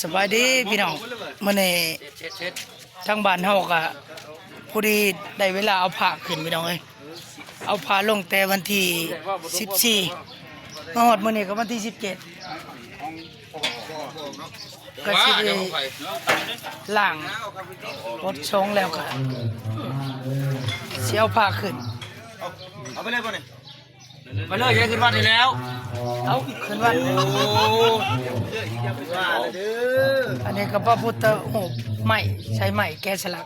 ສະບາຍດີພີ່ນ້ອງ ມື້ນີ້ທາງບ້ານເຮົາກະພໍດີໄດ້ເວລາເອົາພະຂຶ້ນພີ່ນ້ອງເອີຍ ເອົາພະລົງແຕ່ວັນທີສິບສີ່ ມາຮອດມື້ນີ້ກະວັນທີສິບເຈັດ ກະຊິໄດ້ລ້າງປົດສົງແລ້ວກະຊິເອົາພະຂຶ້ນ ເອົາໄປເລີຍບໍ່ນີ້ ໄປເລີຍ ຢ່າຂຶ້ນວັດນີ້ແລ້ວ ເອົາຂຶ້ນວັດ ອັນນີ້ກະພະພຸດທະຮູບໄມ້ ໃຊ້ໄມ້ແກະສະຫຼັກ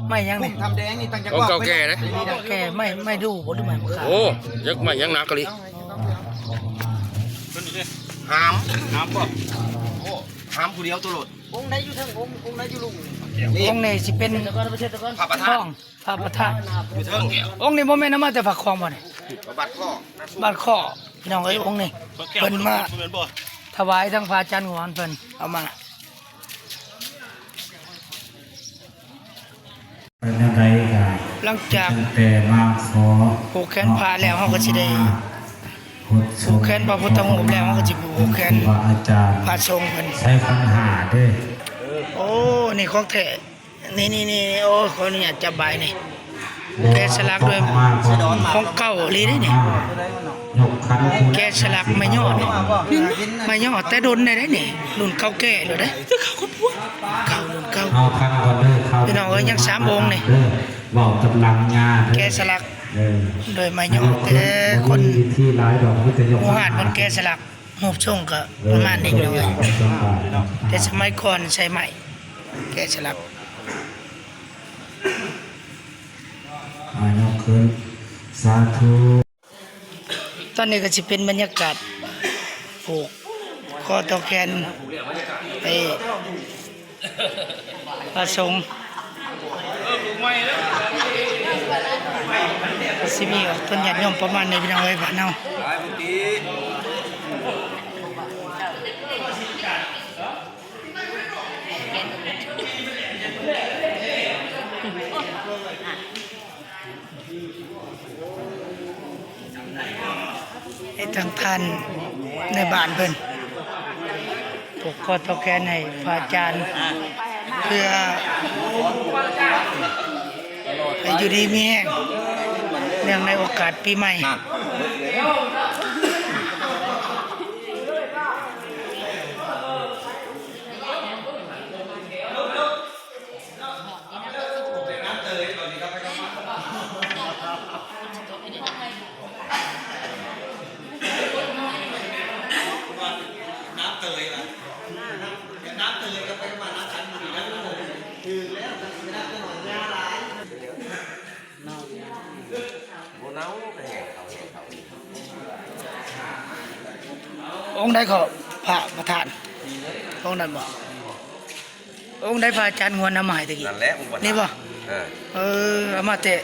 ໄມ້ຫຍັງນີ້ ທຳແດງນີ້ຕັ້ງຈັກ ຂອງເກົ່າແກ່ເດ້ ເກົ່າແກ່ ໄມ້ ໄມ້ດູ່ບໍ່ ຫຼືໄມ້ມະຂາມ ໂອ້ ຍັກໄມ້ຍັງໜັກອີ່ຫຼີ ຫາມ ຫາມບໍ່ ໂອ້ ຫາມຜູ້ດຽວໂຕໂລດ ອົງໃດຢູ່ເທິງ ອົງ ອົງໃດຢູ່ລຸ່ມ ນີ້ ອົງນີ້ຊິເປັນພະປະທານ ຂອງ ພະປະທານ ຢູ່ເທິງ ອົງນີ້ບໍ່ແມ່ນເອົາມາແຕ່ປາກຄອງບໍ່ນີ້ ບ້ານຄໍ້ ບ້ານຄໍ້ ພີ່ນ້ອງເອີຍ ອົງນີ້ເພິ່ນມາຖວາຍທາງພະອາຈານງວນ ເພິ່ນເອົາມາ ເປັນຈັ່ງໃດກະ ຫຼັງຈາກ ຕັ້ງແຕ່ມາຂໍ ຜູກແຂນພະແລ້ວ ເຮົາກະຊິໄດ້ ຜູກແຂນພະພຸດທະຮູບແລ້ວ ເຮົາກະຊິຜູກແຂນ ຄູບາອາຈານ ພະສົງເພິ່ນ ໃຊ້ຂັນຫ້າເດ້ ໂອ້ ນີ້ຂອງແທ້ ນີ້ໆໆ ໂອ້ ຂໍອະນຸຍາດຈັບບາຍນີ້ ແກະສະຫຼັກໂດຍ ຂອງເກົ່າອີ່ຫຼີເດ້ນີ້ ແກະສະຫຼັກໄມ້ຍໍ້ນີ້ ໄມ້ຍໍ້ແຕ່ດົນແລ້ວເດ້ນີ້ ລຸ້ນເກົ່າແກ່ແລ້ວເດ້ ເກົ່າລຸ້ນເກົ່າ ພີ່ນ້ອງເອີຍ ຍັງສາມອົງນີ້ ເວົ້າກັບຫຼັງຍາເດີ ແກະສະຫຼັກ ເອີ ໂດຍໄມ້ຍໍ້ ແຕ່ຄົນ ໂບຮານເພິ່ນແກະສະຫຼັກ ຮູບຊົງກະປະມານນີ້ພີ່ນ້ອງເອີຍ ແຕ່ສະໄໝກ່ອນໃຊ້ໄມ້ແກະສະຫຼັກ ອາ ຍົກຂຶ້ນ ສາທຸ ຕອນນີ້ກະຊິເປັນບັນຍາກາດຜູກຄໍຕໍ່ແຂນໃຫ້ ພະສົງ ກະຊິມີອອກຕົນຍາດໂຍມປະມານນີ້ພີ່ນ້ອງເອີຍ ບ້ານເຮົາ ໃຫ້ທາງທ່ານໃນບ້ານເພິ່ນ ຜູກຄໍຕໍ່ແຂນໃຫ້ພະອາຈານ ເພື່ອໃຫ້ຢູ່ດີມີແຮງ ເນື່ອງໃນໂອກາດປີໃໝ່. ອົງໃດເກາະ ພະປະທານ ອົງນັ້ນບໍ່? ອົງໃດພະອາຈານງວນເອົາມາໃຫ້ຕະກີ້? ນັ້ນແຫຼະ ອົງປະທານ ນີ້ບໍ່? ເອີ ເອີ ເອົາມາແຕ່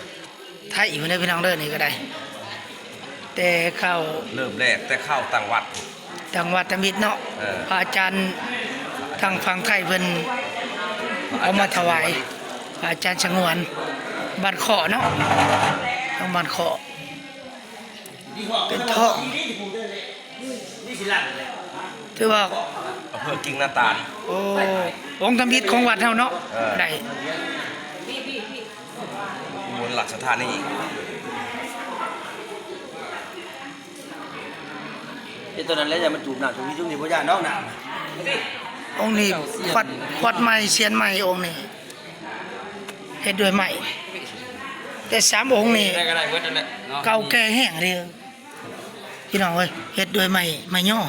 ໄທພຸ້ນເດີພີ່ນ້ອງເດີ ນີ້ກະໄດ້ ແຕ່ຄາວ ເລີ່ມແລກແຕ່ຄາວຕັ້ງວັດ ຕັ້ງວັດທຳອິດເນາະ ເອີ ພະອາຈານທາງຝັ່ງໄທເພິ່ນເອົາມາຖວາຍ ພະອາຈານສະຫງວນ ບ້ານເຄາະເນາະ ທາງບ້ານເຄາະ ເປັນທອງ ຖືວ່າ ອຳເພີກິ່ງນາຕານ ໂອ້ ອົງທຳອິດຂອງວັດເຮົາເນາະ ເອີ ໄດ້ ອຸບົນລາຊະທານີ ເຮັດຕົວນັ້ນແຫຼະ ຢ່າມັນຈູບນ້ຳ ຈຸ່ມນີ້ຈຸ່ມນີ້ບໍ່ຢ້ານດອກນ້ຳ ອົງນີ້ຂວັດ ຂວັດໄມ້ ຊຽນໄມ້ ອົງນີ້ ເຮັດດ້ວຍໄມ້ ແຕ່ສາມອົງນີ້ ໄດ້ກະໄດ້ເບິດນັ້ນແຫຼະເນາະ ເກົ່າແກ່ແຮງເດ້ ພີ່ນ້ອງເອີຍ ເຮັດດ້ວຍໄມ້ ໄມ້ຍໍ້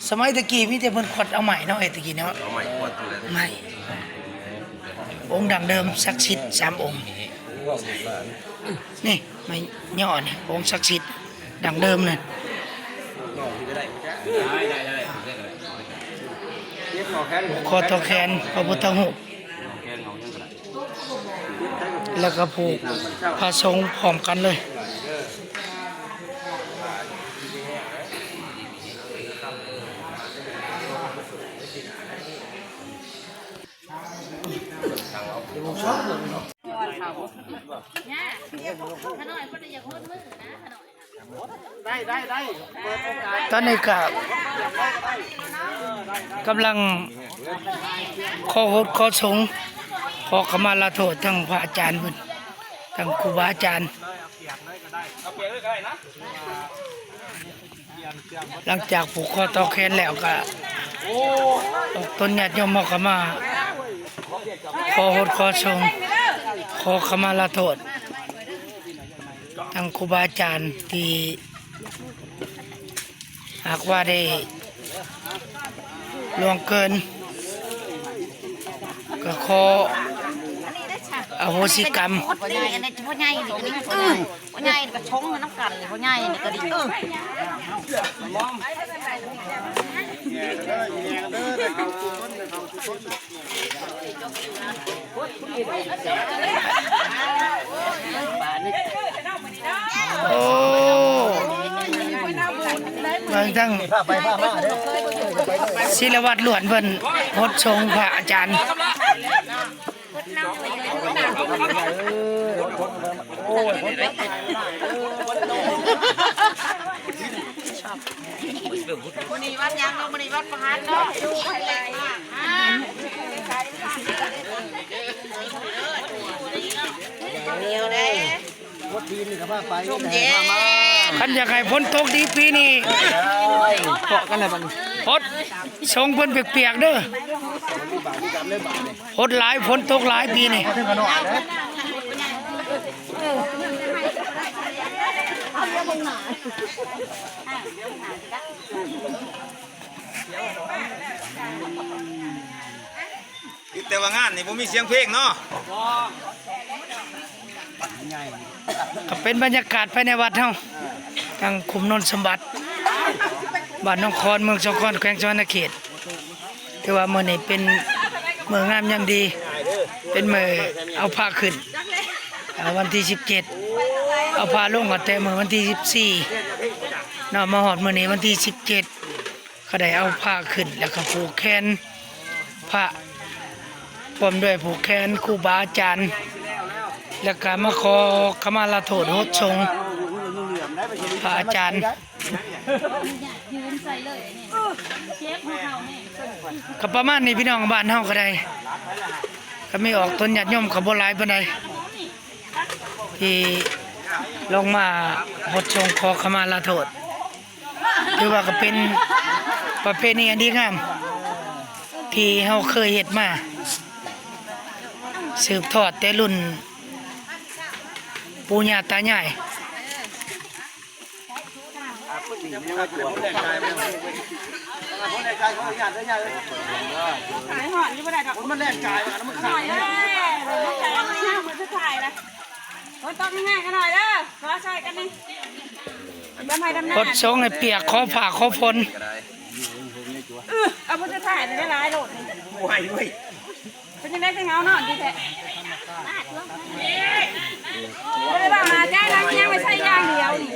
ສະໄໝຕະກີ້ມີແຕ່ເພິ່ນຂວັດເອົາໄມ້ເນາະ ເຮັດຕະກີ້ເນາະ ເອົາໄມ້ຂວັດ ໄມ້ ອົງດັ້ງເດີມສັກສິດສາມອົງ ນີ້ ໄມ້ຍໍ້ນີ້ ອົງສັກສິດ ດັ້ງເດີມນັ້ນ ຂໍຕໍ່ແຂນພະພຸດທະຮູບ ແລ້ວກະຜູກພະສົງພ້ອມກັນເລີຍ. ຕອນນີ້ກະກຳລັງ ຂໍໂທດຂໍສົງ ຂໍຂະມາລາໂທດທັງພະອາຈານເພິ່ນ ທັງຄູບາອາຈານ. ຫຼັງຈາກຜູກຄໍຕໍ່ແຂນແລ້ວ ກໍອອກຕົນຍາດໂຍມເຮົາກໍມາຂໍໂທດຂໍສົງ ຂໍຂະມາລາໂທດ ທັງຄູບາອາຈານທີ່ຫາກວ່າໄດ້ລ່ວງເກີນ ກໍຂໍອະໂຫສິກຳ. ພໍ່ໃຫຍ່ນີ້ກໍດີ ເອີ ພໍ່ໃຫຍ່ນີ້ກໍຊົງກັນນຳກັນນີ້ ພໍ່ໃຫຍ່ນີ້ກໍດີ ເອີ. ໂອ້ ເບິ່ງທັງ ພາໄປພາມາເດີ ສິລະວັດລ້ວນເພິ່ນຫົດສົງພະອາຈານ. ມື້ນີ້ວັດຫຍັງເນາະ? ມື້ນີ້ວັດພະຫັດເນາະ. ດຽວເດ້ ຄົນຢາກໃຫ້ຝົນຕົກດີປີນີ້ ເກາະກັນແລ້ວບັດນີ້ ຫົດສົງເພິ່ນປຽກໆເດີ. ຫົດຫຼາຍ ຝົນຕົກຫຼາຍປີນີ້. ແຕ່ວ່າງານນີ້ບໍ່ມີສຽງເພງເນາະ. ກໍເປັນບັນຍາກາດພາຍໃນວັດເຮົາ ທາງຄຸ້ມໂນນສົມບັດ ບ້ານໜອງຄອນ ເມືອງສອງຄອນ ແຂວງສະຫວັນນະເຂດ. ຖືວ່າມື້ນີ້ເປັນມື້ງາມຍາມດີ ເປັນມື້ເອົາພະຂຶ້ນ ເອົາວັນທີສິບເຈັດ ເອົາພະລົງກໍແຕ່ມື້ວັນທີສິບສີ່ເນາະ ມາຮອດມື້ນີ້ວັນທີສິບເຈັດ ກໍໄດ້ເອົາພະຂຶ້ນ ແລ້ວກໍຜູກແຂນພະ ພ້ອມດ້ວຍຜູກແຂນຄູບາອາຈານ ແລ້ວກໍມາຂໍຂະມາລາໂທດຫົດສົງພະອາຈານ. ກໍປະມານນີ້ພີ່ນ້ອງ ບ້ານເຮົາກໍໄດ້ ກໍມີອອກຕົນຍາດໂຍມ ກໍບໍ່ຫຼາຍປານໃດ ທີ່ລົງມາຫົດສົງຂໍຂະມາລາໂທດ. ຖືວ່າກໍເປັນປະເພນີອັນດີງາມ ທີ່ເຮົາເຄີຍເຮັດມາ ສືບທອດແຕ່ລຸ້ນປູ່ຍ່າຕາຍາຍ. ຫົດສົງໃຫ້ປຽກ ຂໍຟ້າຂໍຝົນ. ເອີ ເອົາຜູ້ສຸດທ້າຍນີ້ຫຼາຍໂລດນີ້. ໂອ້ຍ ເປັນຈັ່ງໃດຄືເຫງົານອນດີແທ້? ບໍ່ໄດ້ເວົ້າໜ້າໃຈນະ ຍັງໄປໃຊ້ຢ່າງດຽວນີ້.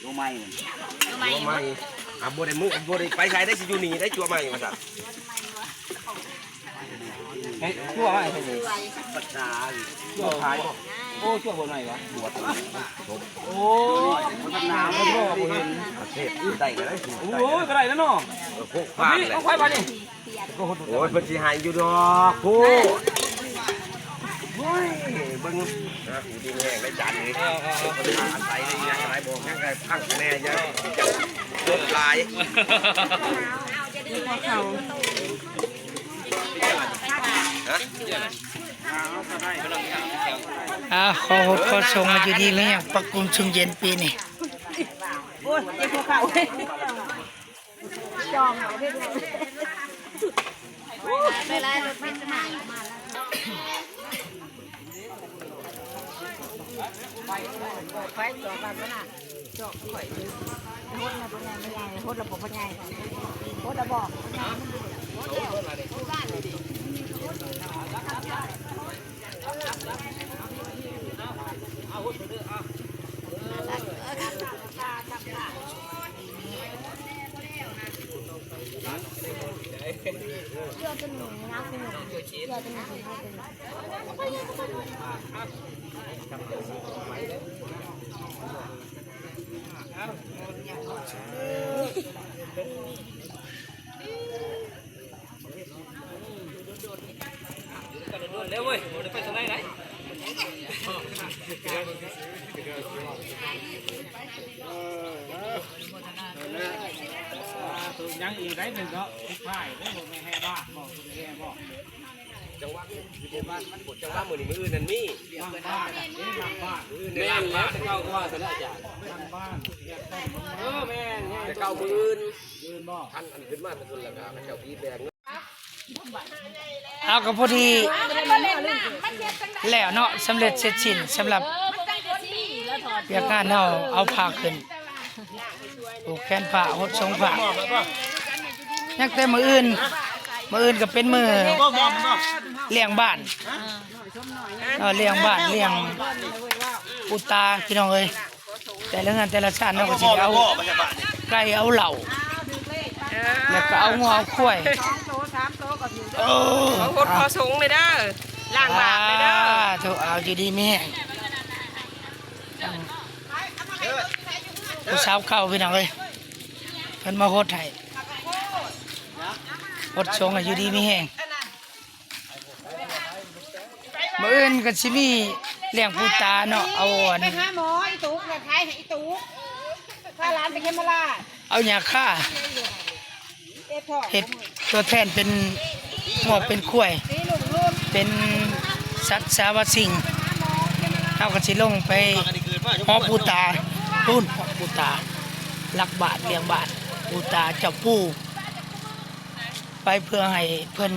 ໂລໄມ້ ໂລໄມ້ ອ່າ ບໍ່ໄດ້ມື້ ບໍ່ໄດ້ໄປໃສໄດ້ ຊິຢູ່ນີ້ໄດ້ ຈົວໄມ້ວ່າຊັ້ນ. ເຮັດ ຈົວໄວ້ໃຫ້ນີ້ ຈັ່ວຂາຍບໍ່? ໂອ້ ຈົວບໍ່ໜ້ອຍຫວາ? ໂອ້ຍ ບໍ່ເຫັນ ເທບໄດ້ກໍໄດ້. ໂອ້ຍ ກໍໄດ້ແລ້ວເນາະ. ໂອ້ຍ ຂອງຂ້ອຍບາດນີ້. ໂອ້ຍ ເພິ່ນຊິໃຫ້ຢູ່ດອກ ຜູ້. ໂອ້ຍ ເບິ່ງ ຢູ່ດີມີແຮງໄດ້ຈານນີ້. ເອີ ເອີ ເອີ ເພິ່ນຫາໃສ່ໄດ້ຫຍັງຫຼາຍ ບອກຫຍັງໄດ້ພັງແດ່ ຢ່າລົດຫຼາຍ. ອ່າ ຂໍຫົດຂໍສົງໃຫ້ຢູ່ດີມີແຮງ ປະກຸມຊຸ່ມເຢັນປີນີ້. ໂອ້ຍ ເຈັບຫົວເຂົ່າ. ໄປຕົວະ ໄປຕົວະ ໄປຕົວະ ໄປຕົວະ. ຫົດແລ້ວບໍ່ພໍ່ໃຫຍ່? ຫົດແລ້ວບໍ່ພໍ່ໃຫຍ່? ຫົດແລ້ວບໍ່ພໍ່ໃຫຍ່? ເ ເດ້ເວີຍ ບໍ່ໄດ້ໄປທາງໃດໄດ. ຍັງອີກໄດໜຶ່ງເນາະ ສຸດທ້າຍເດ້ ບໍ່ແມ່ນແຫ່ບ້ານບໍ່ ບໍ່ໄດ້ແຫ່ບໍ່. ຈັງຫວະ ຈັງຫວະມື້ນີ້ ມື້ອື່ນນັ້ນມີ ລ້າງບ້ານເດ້ ລ້າງບ້ານ ມື້ອື່ນໄດ້ລ້າງບ້ານ ແມ່ນແລ້ວ ແຕ່ເກົ່າວ່າຊັ້ນອາຈານ ລ້າງບ້ານ ເອີ ແມ່ນໆ ແຕ່ເກົ່າມື້ອື່ນ ມື້ອື່ນບໍ່ ທ່ານອັນຂຶ້ນມາແຕ່ພຸ້ນ ແລ້ວກໍເຂົາເຈົ້າບີບແບກ. ເອົາ ກໍພໍດີແລ້ວເນາະ ສຳເລັດເສັດສິ້ນສຳລັບວຽກງານເຮົາ ເອົາພະຂຶ້ນ ຜູກແຂນພະ ຫົດສົງພະ ຍັງແຕ່ມື້ອື່ນ ມື້ອື່ນກໍເປັນມື້ລ້ຽງບ້ານ ເອີ ລ້ຽງບ້ານ ລ້ຽງປູ່ຕາ ພີ່ນ້ອງເອີຍ. ແຕ່ລະເຮືອນແຕ່ລະຊານເນາະ ກໍຊິໄດ້ເອົາໄກ່ ເອົາເຫຼົ້າ ເອີ ແລ້ວກໍເອົາງົວເອົາຄວາຍ ເອີ ເອົາຫົດຂໍສົງເດີ ລ້າງບາບເດີ ສາທຸ ເອົາ ຢູ່ດີມີແຮງ. ຜູ້ສາວເກົ່າ ພີ່ນ້ອງເອີຍ ເພິ່ນມາຫົດໃຫ້ ຫົດສົງໃຫ້ຢູ່ດີມີແຮງ. ມື້ອື່ນກໍຊິມີລ້ຽງປູ່ຕາເນາະ ເອົາອັນ ໄປຫາໝໍອີຕຸກ ແລ້ວຂາຍໃຫ້ອີຕຸກ ພາຫຼານໄປເຂັມມະລາດ ເອົາຫຍ້າຄາ ເຮັດຕົວແທນເປັນງົວເປັນຄວາຍ ເປັນສັດສາວະສິ່ງ ເຮົາກໍຊິລົງໄປຫໍປູ່ຕາ ປູ່ນ ຫໍປູ່ຕາ ຫຼັກບ້ານ ລ້ຽງບ້ານ ປູ່ຕາ ເຈົ້າປູ່ ໄປເພື່ອໃຫ້ເພິ່ນ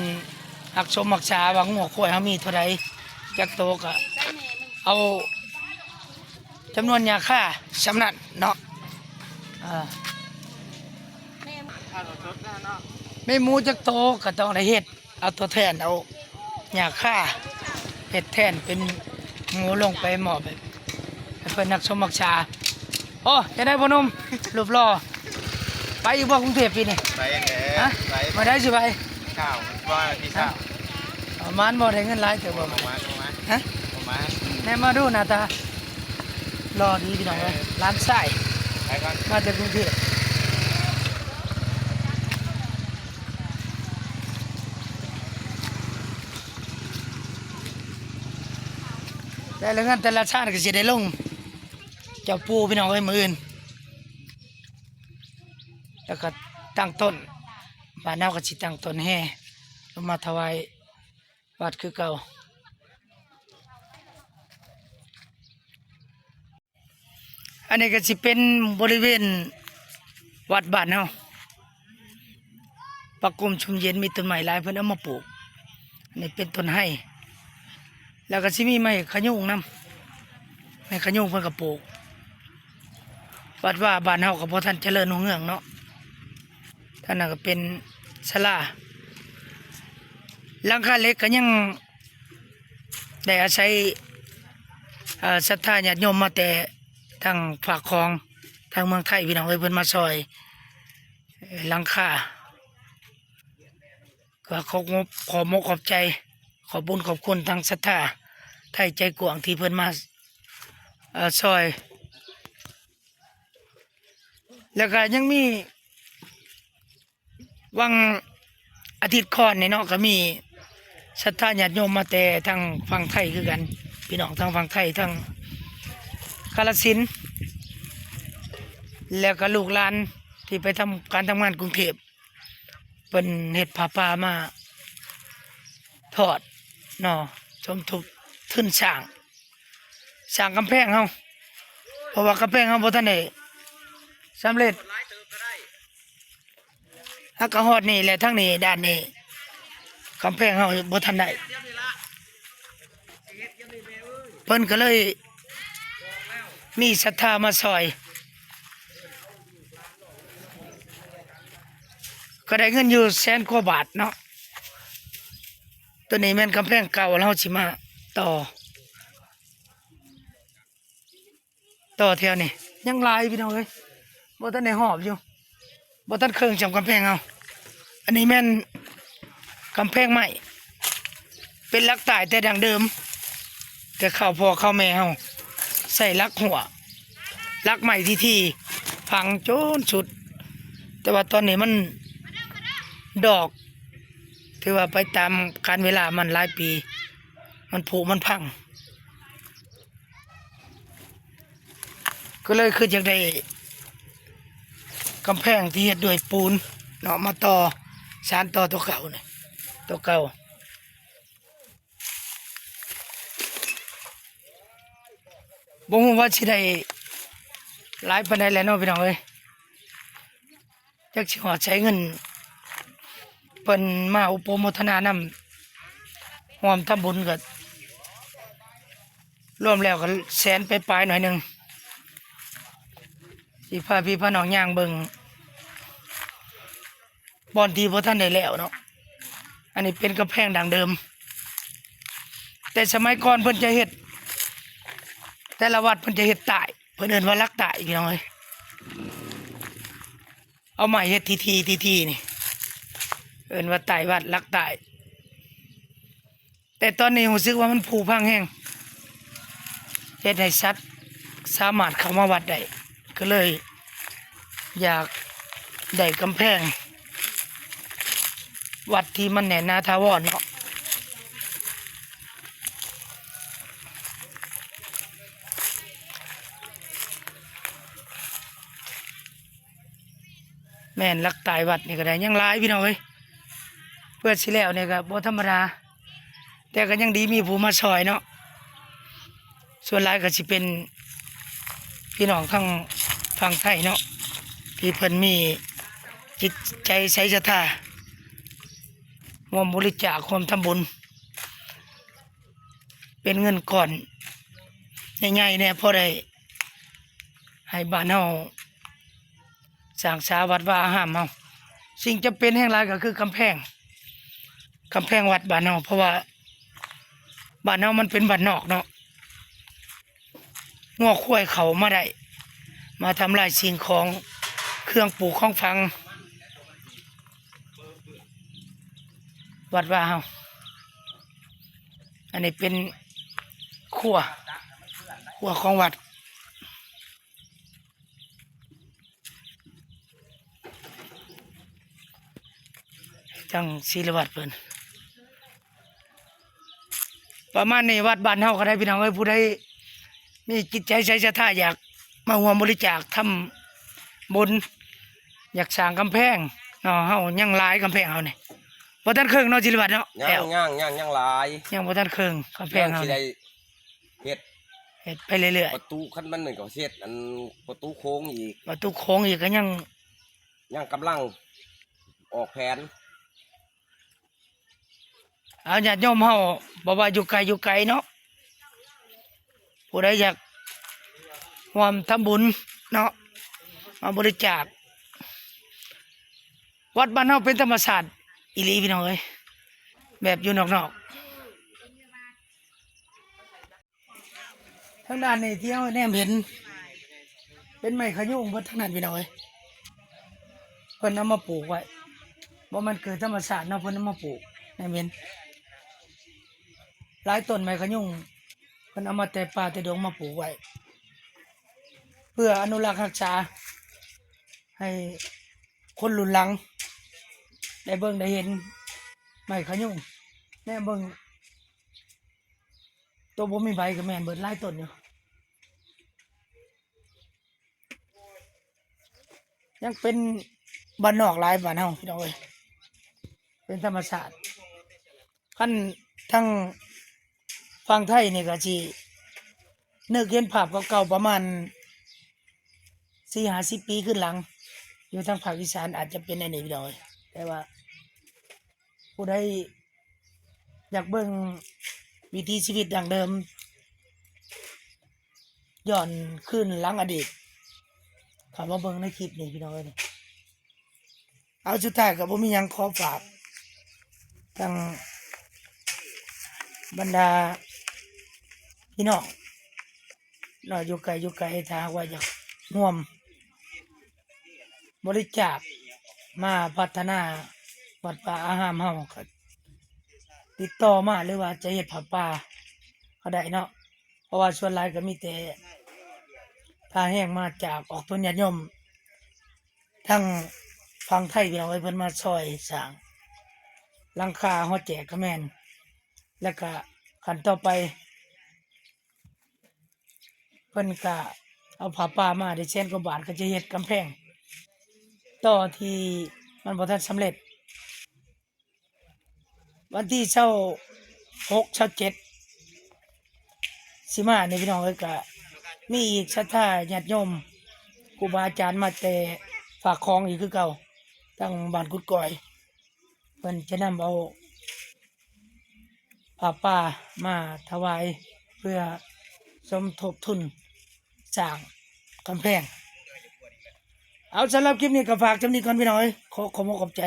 ຮັກສົມຮັກສາວ່າງົວຄວາຍເຮົາມີເທົ່າໃດ ຈັກໂຕ ກໍເອົາຈຳນວນຫຍ້າຄາສ່ຳນັ້ນເນາະ. ເອີ ແມ່ໝູຈັກໂຕກໍຕ້ອງໄດ້ເຮັດ ເອົາຕົວແທນ ເອົາຫຍ້າຄາເຮັດແທນເປັນໝູລົງໄປມອບໃຫ້ ໃຫ້ເພິ່ນຮັກສົມຮັກສາ. ໂອ້ ເຮັດໄດ້ພໍ່ໜຸ່ມ ຮູບຫຼໍ່ ໄປຢູ່ບໍ່ກຸງເທບປີນີ້? ໄປແຫຼະ ຮະ? ໄປ ມື້ໃດຊິໄປ? ເກົ້າ ວັນທີເກົ້າ ປະມານບໍ່ ໄດ້ເງິນຫຼາຍເຕີບບໍ່? ປະມານ ປະມານ ຮະ? ປະມານ ແນມມາດູໜ້າຕາ ຫຼໍ່ດີພີ່ນ້ອງເອີຍ ເອີ ຫຼານຊາຍ ໄປກ່ອນ ມາແຕ່ກຸງເທບ. ແຕ່ລະເຮືອນແຕ່ລະຊານກໍຊິໄດ້ລົງເຈົ້າປູ່ພີ່ນ້ອງເອີຍ ມື້ອື່ນ ແລ້ວກໍຕັ້ງຕົ້ນ ບ້ານເຮົາກໍຊິຕັ້ງຕົ້ນແຫ່ລົງມາຖວາຍວັດຄືເກົ່າ. ອັນນີ້ກໍຊິເປັນບໍລິເວນວັດບ້ານເຮົາ ປະກົມຊຸ່ມເຢັນ ມີຕົ້ນໄມ້ຫຼາຍ ເພິ່ນເອົາມາປູກ. ອັນນີ້ເປັນຕົ້ນໄຮ ແລ້ວກໍຊິມີໄມ້ຂະຍຸງນຳ ໄມ້ຂະຍຸງເພິ່ນກໍປູກ. ວັດວາບ້ານເຮົາກໍບໍ່ທັນຈະເລີນຮຸ່ງເຮືອງເນາະ. ທາງນັ້ນກໍເປັນສາລາ ຫຼັງຄາເຫຼັກກໍຍັງໄດ້ອາໄສ ເອີ ສັດທາຍາດໂຍມມາແຕ່ທາງພາກຂອງ ທາງເມືອງໄທ ພີ່ນ້ອງເອີຍ ເພິ່ນມາຊ່ອຍຫຼັງຄາ. ກໍຂໍ ຂໍມົກຂອບໃຈ ຂອບບຸນຂອບຄຸນທາງສັດທາໄທໃຈກວ້າງທີ່ເພິ່ນມາ ເອີ່ ຊ່ອຍ. ແລ້ວກໍຍັງມີຫວ່າງອາທິດກ່ອນນີ້ເນາະ ກໍມີສັດທາຍາດໂຍມມາແຕ່ທາງຝັ່ງໄທຄືກັນ ພີ່ນ້ອງທາງຝັ່ງໄທ ທາງກາລະສິນ ແລ້ວກໍລູກຫຼານທີ່ໄປທຳການທຳງານກຸງເທບ ເພິ່ນເຮັດຜ້າປ່າມາທອດເນາະ ສົມທົບທຶນສ້າງ ສ້າງກຳແພງເຮົາ ເພາະວ່າກຳແພງເຮົາບໍ່ທັນໄດ້ສຳເລັດ. ຫາກະຮອດນີ້ແຫຼະ ທາງນີ້ ດ້ານນີ້ ກຳແພງເຮົາບໍ່ທັນໄດ້ ເພິ່ນກໍເລີຍມີສັດທາມາຊ່ອຍ ກໍໄດ້ເງິນຢູ່ແສນກວ່າບາດເນາະ. ຕົວນີ້ແມ່ນກຳແພງເກົ່າ ແລ້ວເຮົາຊິມາຕໍ່ ຕໍ່ແຖວນີ້ ຍັງຫຼາຍພີ່ນ້ອງເອີຍ ບໍ່ທັນໄດ້ຮອບຢູ່ ບໍ່ທັນເຄິ່ງຈຳກຳແພງເຮົາ. ອັນນີ້ແມ່ນກຳແພງໄມ້ ເປັນຫຼັກຕາຍແຕ່ດັ້ງເດີມ ແຕ່ຄາວພໍ່ຄາວແມ່ເຮົາໃຊ້ຫຼັກຮົ້ວ ຫຼັກໄມ້ທີ່ໆ ຝັງຈົນສຸດ ແຕ່ວ່າຕອນນີ້ມັນດອກ ຖືວ່າໄປຕາມການເວລາ ມັນຫຼາຍປີ ມັນຜຸມັນພັງ ກໍເລີຍຄິດຢາກໄດ້ກຳແພງທີ່ເຮັດດ້ວຍປູນເນາະ ມາຕໍ່ ສານຕໍ່ຕົວເກົ່ານີ້ ຕົວເກົ່າ. ບໍ່ຮູ້ວ່າຊິໄດ້ຫຼາຍປານໃດແຫຼະເນາະພີ່ນ້ອງເອີຍ ຈັກຊິຮອດໃສເງິນ ເພິ່ນມາອຸປະໂມທະນານຳ ຮ່ວມທຳບຸນກໍລວມແລ້ວກໍແສນປາຍໆໜ້ອຍໜຶ່ງ ຊິພາພີ່ພານ້ອງຍ່າງເບິ່ງ ບ່ອນທີ່ບໍ່ທັນໄດ້ແລ້ວເນາະ ອັນນີ້ເປັນກຳແພງດັ້ງເດີມ ແຕ່ສະໄໝກ່ອນເພິ່ນຈະເຮັດ ແຕ່ລະວັດເພິ່ນຈະເຮັດຕ່າຍ ເພິ່ນເອີ້ນວ່າຫຼັກຕ່າຍ ພີ່ນ້ອງເອີຍ ເອົາໄມ້ເຮັດທີໆ ທີໆ ນີ້ ເອີ້ນວ່າຕ່າຍວັດ ຫຼັກຕ່າຍ. ແຕ່ຕອນນີ້ຮູ້ສຶກວ່າມັນຜຸພັງແຮງ ເຮັດໃຫ້ສັດສາມາດເຂົ້າມາວັດໄດ້ ກໍເລີຍຢາກໄດ້ກຳແພງວັດທີ່ມັນແໜ້ນໜາຖາວອນເນາະ. ແມ່ນ ຫຼັກຕ່າຍວັດນີ້ກໍໄດ້ ຍັງຫຼາຍພີ່ນ້ອງເອີຍ ເພື່ອຊິແລ້ວນີ້ກໍບໍ່ທຳມະດາ ແຕ່ກໍຍັງດີມີຜູ້ມາຊ່ອຍເນາະ ສ່ວນຫຼາຍກໍຊິເປັນພີ່ນ້ອງທາງຝັ່ງໄທເນາະ ທີ່ເພິ່ນມີຈິດໃຈໃສສັດທາ ຮ່ວມບໍລິຈາກ ຮ່ວມທຳບຸນ ເປັນເງິນກ້ອນໃຫຍ່ໆແດ່ ພໍໄດ້ໃຫ້ບ້ານເຮົາ ສ້າງສາວັດວາອາຮາມເຮົາ ສິ່ງຈຳເປັນແຮງຫຼາຍກໍຄືກຳແພງ ກຳແພງວັດບ້ານເຮົາ ເພາະວ່າບ້ານເຮົາມັນເປັນບ້ານນອກເນາະ ງົວຄວາຍເຂົ້າມາໄດ້ ມາທຳລາຍສິ່ງຂອງ ເຄື່ອງປູກຂອງຝັງ ວັດວາເຮົາ. ອັນນີ້ເປັນຄົວ ຄົວຂອງວັດ ທາງສີລະວັດເພິ່ນ ປະມານນີ້ ວັດບ້ານເຮົາກໍໄດ້ ພີ່ນ້ອງເອີຍ ຜູ້ໃດມີຈິດໃຈໃສສັດທາ ຢາກມາຮ່ວມບໍລິຈາກທຳບຸນ ຢາກສ້າງກຳແພງເນາະ ເຮົາຍັງຫຼາຍ ກຳແພງເຮົານີ້ ບໍ່ທັນເຄິ່ງເນາະ ສີລະວັດເນາະ ແລ້ວ ຍັງ ຍັງ ຍັງຫຼາຍ ຍັງບໍ່ທັນເຄິ່ງ ກຳແພງເຮົານີ້ ເຮັດ ເຮັດໄປເລື້ອຍໆ ປະຕູ ຄັນມັນນັ້ນກໍເຮັດອັນປະຕູໂຂງອີກ ປະຕູໂຂງອີກກໍຍັງ ຍັງກຳລັງອອກແຜນ. ເອົາ ຍາດໂຍມເຮົາ ບໍ່ວ່າຢູ່ໃກ້ຢູ່ໄກເນາະ ຜູ້ໃດຢາກຮ່ວມທຳບຸນເນາະ ມາບໍລິຈາກ ວັດບ້ານເຮົາເປັນທຳມະຊາດອີ່ຫຼີ ພີ່ນ້ອງເອີຍ ແບບຢູ່ນອກໆ. ທາງດ້ານນີ້ທີ່ເຮົາແນມເຫັນ ເປັນໄມ້ຂະຍຸງເບິດທັງນັ້ນ ພີ່ນ້ອງເອີຍ ເພິ່ນເອົາມາປູກໄວ້ ບໍ່ແມ່ນເກີດທຳມະຊາດເນາະ ເພິ່ນເອົາມາປູກ ແນມເຫັນຫຼາຍຕົ້ນໄມ້ຂະຍຸງ ເພິ່ນເອົາມາແຕ່ປ່າແຕ່ດົງມາປູກໄວ້ ເພື່ອອະນຸລັກຮັກສາ ໃຫ້ຄົນລຸ້ນຫຼັງໄດ້ເບິ່ງໄດ້ເຫັນໄມ້ຂະຍຸງ ແນມເບິ່ງ ໂຕບໍ່ມີໃບກໍແມ່ນເບິດ ຫຼາຍຕົ້ນຢູ່ ຍັງເປັນບ້ານນອກຫຼາຍບ້ານເຮົາ ພີ່ນ້ອງເອີຍ ເປັນທຳມະຊາດ ຄັນທາງຝັ່ງໄທນີ້ກໍຊິນຶກເຫັນພາບເກົ່າໆ ປະມານສີ່ຫ້າສິບປີຄືນຫຼັງ ຢູ່ທາງພາກອີສານອາດຈະເປັນແນວນີ້ ພີ່ນ້ອງເອີຍ ແຕ່ວ່າ ຜູ້ໃດຢາກເບິ່ງວິຖີຊີວິດດັ້ງເດີມ ຍ້ອນຄືນຫຼັງອະດີດ ເຂົ້າມາເບິ່ງໃນຄລິບນີ້ ພີ່ນ້ອງເອີຍ ເອົາ ສຸດທ້າຍກໍບໍ່ມີຫຍັງ ຂໍຝາກທາງບັນດາພີ່ນ້ອງ ເນາະ ຢູ່ໄກຢູ່ໄກ ຖ້າຫາກວ່າຢາກຮ່ວມບໍລິຈາກມາພັດທະນາວັດວາອາຮາມເຮົາ ກໍຕິດຕໍ່ມາ ຫຼືວ່າຈະເຮັດຜ້າປ່າກໍໄດ້ເນາະ ເພາະວ່າສ່ວນຫຼາຍກໍມີແຕ່ທ່າແຮງມາຈາກອອກຕົນຍາດໂຍມ ທັງ ຝັ່ງໄທ ພີ່ນ້ອງເອີຍ ເພິ່ນມາຊ່ອຍສ້າງຫຼັງຄາຫໍແຈກກະແມ່ນ ແລ້ວກະຂັ້ນຕໍ່ໄປ ເພິ່ນກະເອົາຜ້າປ່າມາໄດ້ແສນກວ່າບາດ ກໍຈະເຮັດກຳແພງຕໍ່ທີ່ມັນບໍ່ທັນສຳເລັດ. ວັນທີຊາວຫົກ ຊາວເຈັດ ຊິມານີ້ ພີ່ນ້ອງເອີຍ ກະມີອີກສັດທາຍາດໂຍມ ຄູບາອາຈານມາແຕ່ຟາກຂອງອີກຄືເກົ່າ ທາງບ້ານກຸດກ້ອຍ ເພິ່ນຈະນຳເອົາຜ້າປ່າມາຖວາຍ ເພື່ອສົມທົບທຶນສ້າງກຳແພງ. ເອົາ ສຳລັບຄລິບນີ້ກໍຝາກສ່ຳນີ້ກ່ອນ ພີ່ນ້ອງເອີຍ. ຂໍຂອບອົກຂອບໃຈ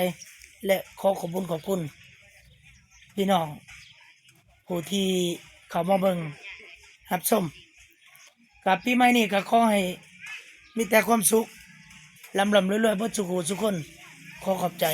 ແລະ ຂໍຂອບບຸນຂອບຄຸນພີ່ນ້ອງຜູ້ທີ່ເຂົ້າມາເບິ່ງຮັບຊົມ. ກັບປີໃໝ່ນີ້ກໍຂໍໃຫ້ມີແຕ່ຄວາມສຸກ ລ່ຳໆລວຍໆເບິດສູ່ຜູ້ສູ່ຄົນ. ຂໍຂອບໃຈ.